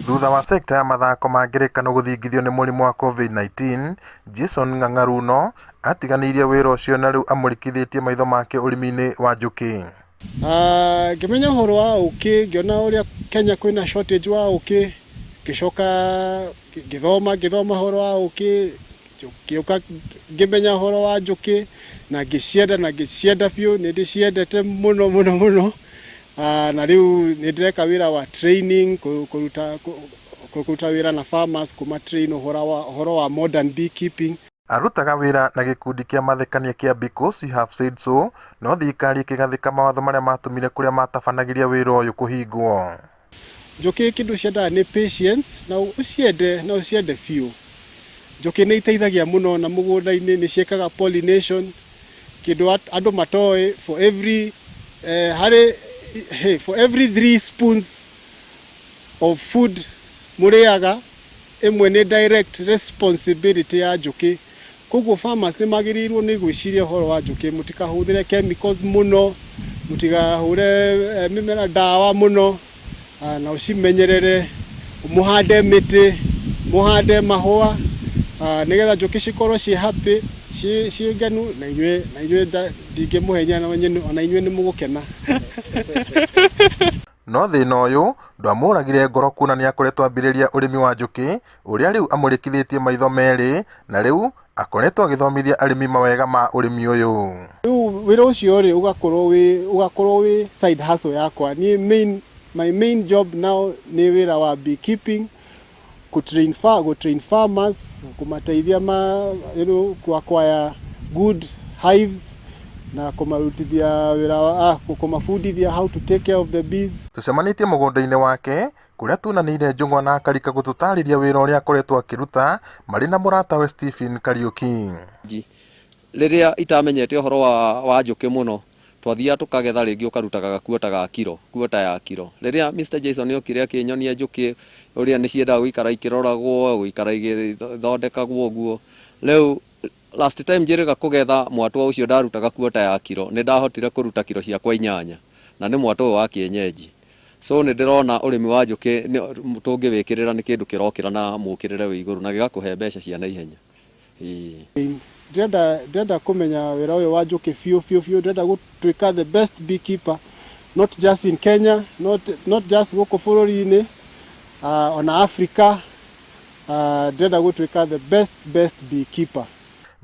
Thutha wa sekta ya mathako ma ngerekano gũthingithio nĩ mũrimũ wa Covid-19, Jason Ng'ang'a Runo atiganĩirie wĩra ũcio na rĩu amũrĩkithĩtie maitho make ũrĩmi-inĩ wa njũkĩ. Ngĩmenya ũhoro wa ũkĩ, ngĩona ũrĩa Kenya kwĩna shortage wa ũkĩ, ngĩcoka ngĩthoma ũhoro wa ũkĩ, ngĩũka ngĩmenya ũhoro wa njũkĩ na ngĩcienda, na ngĩcienda biũ, nĩ ndĩciendete mũno mũno mũno. Na rĩu nĩ ndĩreka wĩra wa training, kũruta wĩra na farmers, kũma train ũhoro wa modern beekeeping. Arutaga wĩra na gĩkundi kĩa mathekania kĩa Because You Have Said So, no thirikari ĩkĩgathĩka mawatho marĩa matũmire kũrĩa matabanagĩria wĩra ũyũ kũhingwo. Njũkĩ kĩndũ ciendaga nĩ patience na ũciende, na ũciende biũ. Njũkĩ nĩ iteithagia mũno na mũgũnda-inĩ, nĩ ciĩkaga pollination, kĩndũ andũ matoĩ, for every harĩ hey, for every 3 spoons of food mũrĩaga, ĩmwe nĩ direct responsibility ya njũkĩ. Koguo farmers nĩ magĩrĩirwo nĩ gwĩciria ũhoro wa njũkĩ, mũtikahũthĩre chemicals mũno, mũtikahũre mĩmera ndawa mũno, na ũcimenyerere, mũhande mĩtĩ, mũhande mahũa, nĩgetha njũkĩ cikorwo ciĩ happy, ciĩ ngenu, na inyuĩ ndingĩmũhenia ona inyuĩ nĩ mũgũkena. No thĩna ũyũ ndwamũragire ngoro kuona nĩ akoretwo ambĩrĩria ũrĩmi wa njũkĩ ũrĩa rĩu amũrĩkithĩtie maitho merĩ, na rĩu akoretwo agĩthomithia arĩmi mawega ma ũrĩmi ũyũ. Rĩu wĩra ũcio rĩ, ũgakorwo wĩ side hustle yakwa. Niĩ my main job now nĩ wĩra wa beekeeping, ku train farmers, kũmateithia ma ku acquire good hives na kũmarutithia wĩra wa kũmabundithia how to take care of the bees. Tũcemanĩtie mũgũnda-inĩ wake kũrĩa tunanĩire njũng'wa na akarika gũtũtarĩria wĩra ũrĩa akoretwo akĩruta marĩ na mũratawe Stephen Kariuki. Rĩrĩa itamenyete ũhoro wa njũkĩ mũno, twathiaga tũkagetha, rĩngĩ ũkarutaga gakuota ga kiro, kuota ya kiro. Rĩrĩa Mr Jason okire akĩnyonia njũkĩ ũrĩa nĩ ciendaga gũikara ikĩroragwo, gũikara igĩthondekagwo ũguo, rĩu last time njĩrĩga kũgetha mwatũ ũcio ndarutaga kuota ya kiro, nĩ ndahotire kũruta kiro ciakwa 8, na nĩ mwatũ ũyũ wa kienyeji. So nĩ ndĩrona ũrĩmi wa njũkĩ tũngĩwĩkĩrĩra nĩ kĩndũ kĩrokĩra na mũkĩrĩre wĩ igũrũ na gĩgakũhe mbeca cia naihenya. Ĩĩ. Ndĩrenda kũmenya wĩra ũyũ wa njũkĩ biũ biũ biũ. Ndĩrenda gũtuĩka the best beekeeper, not just in Kenya, not just gũkũ bũrũri-inĩ, ona Africa. Ndĩrenda gũtuĩka the best beekeeper.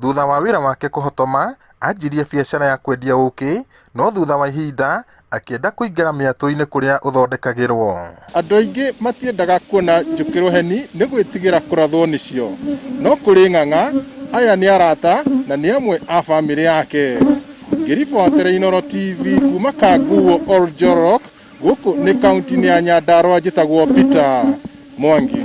Thutha wa wĩra wake kũhotoma, anjirie biacara ya kwendia ũkĩ, no thutha wa ihinda akĩenda kũingĩra mĩatũ-inĩ kũrĩa ũthondekagĩrwo. Andũ aingĩ matiendaga kuona njũkĩ rũheni nĩ gwĩtigĩra kũrathwo nĩcio, no kũrĩ Ng'ang'a, aya nĩ arata na nĩ amwe a bamĩrĩ yake. Ngĩribotera Inooro TV kuma Kanguo Oljorok, gũkũ nĩ kaunti-inĩ ya Nyandarua, njĩtagwo Peter Mwangi.